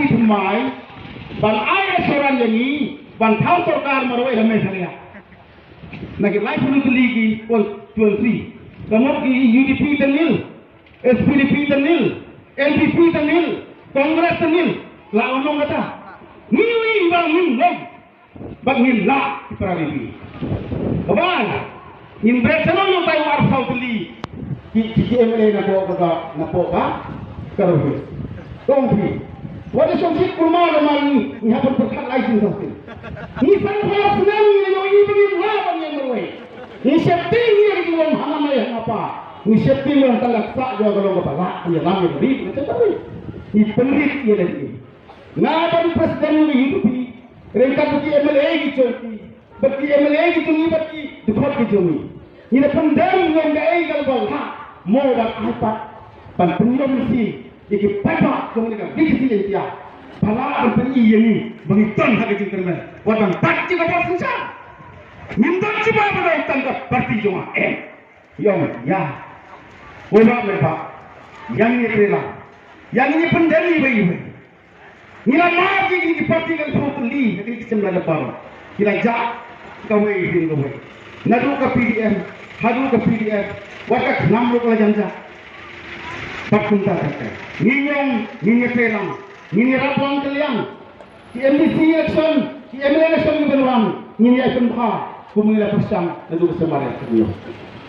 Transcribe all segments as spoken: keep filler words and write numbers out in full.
Thymmai ban ai assurance ïa ngi ban thaw sorkar marwei ha Meghalaya. Na ki laiphew tylli ki constituency, ka mut ki U D P te nil, S P D P te nil, N P P te nil, Congress te nil. La ong kata. Ngi wi ba ngin long. Bad ngin lah ki para lili. Kaba ngin bret shalong ïa u tai u arphew tylli ki, ki, ki M L A na pok ka, na pok ka, ka roi. Kong phi. Wat ïa shong shit kurma lama ngi, ngi hap ban pyrkhat lai sien sa sien. Ngi san phew snem ngi la ïohi ba ngin lah bad ngin marwei. Ngi sheptieng ïa ki long hana mai hana pa. Ngi sheptieng long tang ka ksah jong ka long kaba lah, ngi lam ïa ka ri, ngi sheptieng. Ngi pynrit ïa lade. Nga ban president u U D P, ryngkat bad ki M L A ki jong ki, bad ki M L A ki jong ngi, bad ki dkhot ki jong ngi. Ngi da pyndem ïa kaei kaba lah, mo ban ai pat, ban pynïoh mynsiem ïa ki paidbah jong ngi ka B C C India. Ba lah ban pyni ïa ngi ba ngi don ha ka jingkyrmen. Wat ban bat ïa ka bor synshar. Ngim don jubab ba don tang ka parti jong nga. Em. Ïa, ïa. Wei ba, wei ba. Ïa ngi trei lang. Ïa ngi pyndem iwei iwei. Ngi la mad ïa kine ki parti ka pyrthei, ïa kine ki seng la da paro. Ki la jah kawei phin kawei. Naduh ka P D M haduh ka P D F, wat ka khnam ruh ka la jan jah. Bad kumta ka kai. Ngi ïong, ngi ïa trei lang. Ngi ïa rap lang kylliang. Ki M D C election, ki M L A election ki ban wan, ngin ïa pynbha kum ngi la pyrshang naduh ka seng barit ka ngi.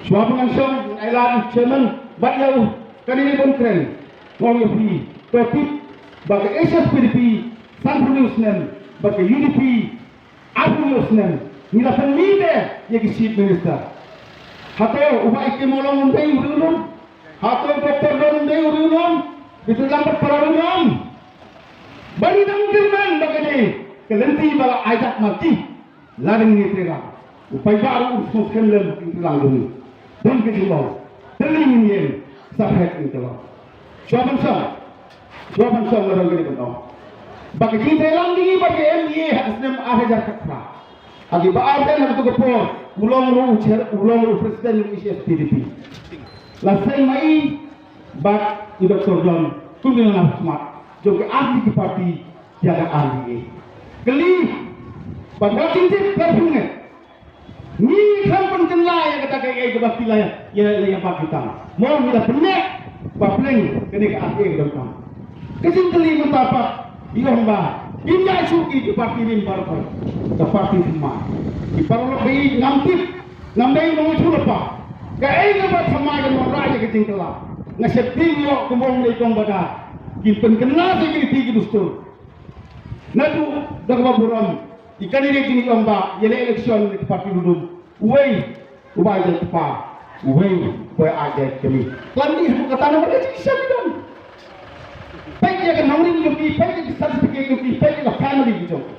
Shuwa ba ngan shong, ngan ai lad ïa u chairman bad ïa u candidate ban kren. Nga ong ïa phi, to tip ba ka H S P D P sanphew hynñiew snem bad ka U D P arphew hynñiew snem, ngi la pynmih te ïa ki chief minister. Hato u Bah A K Mawlong un dei u riewlum? Hato u Doctor Don un dei u riewlum? Bitu lang bad para riewlum. Ba ngi dang kyrmen ba kane ka lynti ba la aidap marki. Lada ngi trei lang, u paidbah ruh un sngewskhem lem ba ngi trei lang jong ngi. Don ka jinglong. Tylli ngin ïeng, sa phet ngin kylla. Shuwa ban shong, shuwa ban shong nga don kane ban ong ba ka jingtrei lang jong ngi bad ka M D A ha ka snem ar hajar khatphra. Ha ki ba ar snem ha kato ka por u long ruh u chair, u long ruh u president jong u H S P D P. La seng ma i bad i Doctor Don kum ki nongïalam khmat jong ki ar tylli ki parti ïa ka R D A. Kylli bad wat jingtip ka pynget. Ngi khlem pynkylla ïa kata kaei kaba phi la ïa, ïa, ïa, ïa ba kita. Mo ngi da pynleh ba pleng kane ka R D A ka donkam. Ka jingkylli mynta pat i ong ba kim ïa shu ki, ki parti rim baroh, ka parti thymmai. Ki paralok ba i ngam tip, ngam dei nongïathuhlypa. Kaei kaba thymmai ka nongrah ïa ka jingkylla. Nga sheptieng ïoh kumba ong dei kong bada. Kin pynkylla sa ki riti ki dustur. Naduh da kaba burom i candidate jong ngi i ong ba ïaleh election na ka party lulum. Uwei uba ai jait kpa, uwei uba ai jait kmie. Khlem dei haduh katta namar ka jingshisha ki don. Peit ïa ka nongrim jong ki, peit ïa ka certificate jong ki, peit ïa ka family ki jong ki.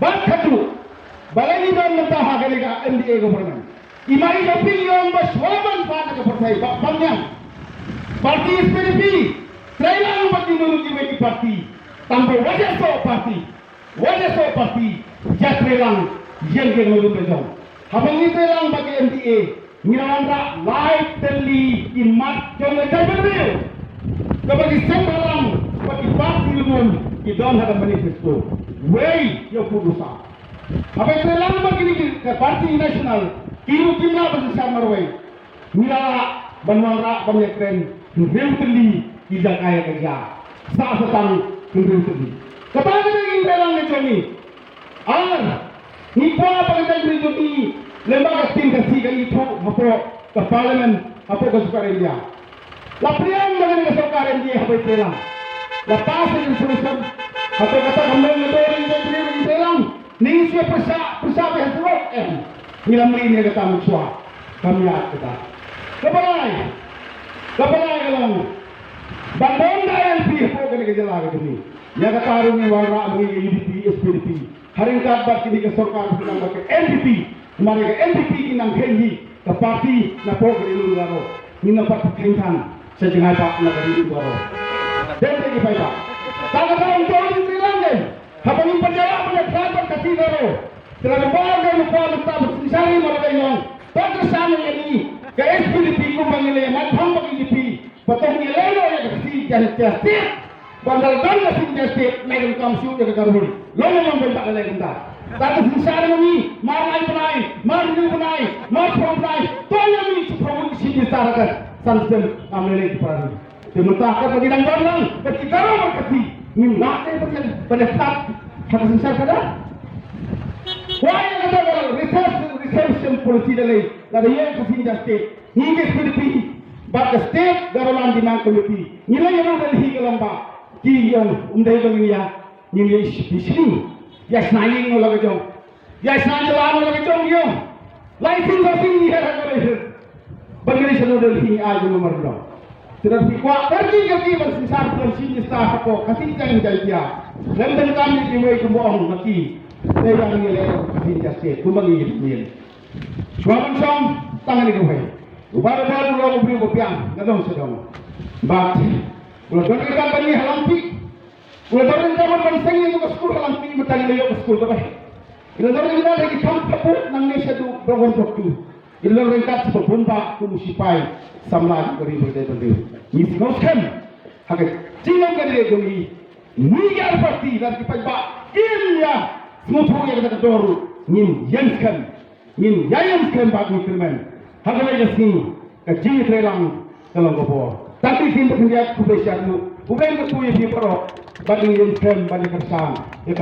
Bad khatduh balei ngi don mynta ha kane ka M D A government? I Mary Loping i ong ba shuwa ban phah na ka pyrthei ba pynïang. Party S P D P trei lang bad kino kino kiwei ki party. Tang ba wat ïasoh party, wat ïasoh party, ïatrei lang ïa ka nongrim ka jong. Haba ngi trei lang bad ka M D A ngi la wanrah lai tylli ki mat jong ka jaitbynriew kaba ki seng bhalang bad ki party lum ki don ha ka manifesto. Wei ïa u pud u sah. Haba trei lang bad kine ki, ka party national, ki ruh kim lah ban synshar marwei. Ngi la lah ban wanrah ban ïakren hynriew tylli ki jaka ïa ka jia. Sah sa tang hynriew tylli. Kata ka dei ka jingtrei lang ka jong ngi. Ar, ngi kwah ba ka jaitbynriew jong ngi lyngba ka ktien Khasi kan ithuh hapoh ka parliament, hapoh ka sorkar India. La pdiang da kane ka sorkar India haba i trei lang. La pass ïa ka resolution. Hato kata kam long naduh ri jaitbynriew ri trei lang? Ngi shu pyrshah, pyrshah ba ha surok em. Ngi lam ri ne kata mynshuwa. Kam ïa kata. Kaba lai. Kaba lai ka long ban don da I L P hapoh kane ka jylla ka jong ngi. Ïa kata ruh ngi wanrah ba ngi ka U D P, S P D P. Ha ryngkat bad kine ki sorkar ki nang bad ka N P P. Namar ïa ka N P P ki nang kheiñ hi ka party na poh ka ri Lum Garo. Ngin nang pat kheiñ than sha jngai pat na ka ri Lum Garo. Dei te ki paidbah. Tang kata ong to ri Sri Lanka. Haba ngim pat ïalah ban ïakhlad bad ka Sri Garo. Te lada baroh ngi kwah ban synshar ïa marwei nong. To kyrshan ïa ngi ka S P D P kumba ngi la ïa mat bhang bad ka U D P. Ba to ngi leh noh ïa ka Khasi Jaiñtia State. Ban da don ka Sindhya State, nai don kam shu ïa ka Garo Hills. Long long ban ba ka lai kumta. Ta ka synshar ma ngi, mar lai bnai, mar hynñiew bnai, mar phew bnai, to ïa ngi shu phew ngi shu Minister ha ka san snem, am lei lei ki para ngi. Te mynta ka ba ngi dang don lang, ba ki Garo bad Khasi, ngim lah te ba ngi, ba ngi start ha ka synshar ka da. Wai ïa kata ka reserve-, reservation policy da lei, lada ïa ka Sindhya State. Ngi ka S P D P bad ka State Garoland Demand Committee ngi la ïa ruh da lhi ka long ba ki ïong um dei ba ngi ïa, ngi ïa shi-, shi-, ïa shna ïing no la ka jong, ïa shna jylla no la ka jong ïong. Lai sien sa sien ngi ha ka lai sien ban ngi shano da lhi ngi ai jong mar dong. Sida phi kwah kyrki kyrki ban synshar ban shin ji sa hapoh ka sien jang jai pia. Lem dang kam ni ki wei kumba ong ma ki. Dei yang ngi le ka sien ja state kumba ngi ngi. Shuwa ban shong tang ni kawei. U Baroh Baroh u long u briew ba biang, nga dong sha dong. Bad u la don ryngkat bad ngi ha Langpih. U la don ryngkat ban seng ïa ka skul ha Langpih, mynta ngi la ïoh ka skul kawei. U la don ryngkat ha ki kam ka put nangne shaduh Brongon Boktu. U la don ryngkat sha ba bun ba kum u sipai samla jong ka ri ba dei ban riew. Ngi sngew skhem ha ka jinglong ka dei jong ngi. Ngi ïa ka party lada ki paidbah kim ïa sngewthuh ïa kata ka dor ruh ngin ïeng skhem. Ngin ïa ïeng skhem bad ngi kyrmen. Ha kawei ka sngi ka jingïatreilang ka long ka bor. Tang ki ktien ba khyndiat, khublei shibun. Khublei kyrkhu ïa phi baroh. Bad ngi ïeng skhem bad ngi kyrshan ïa ka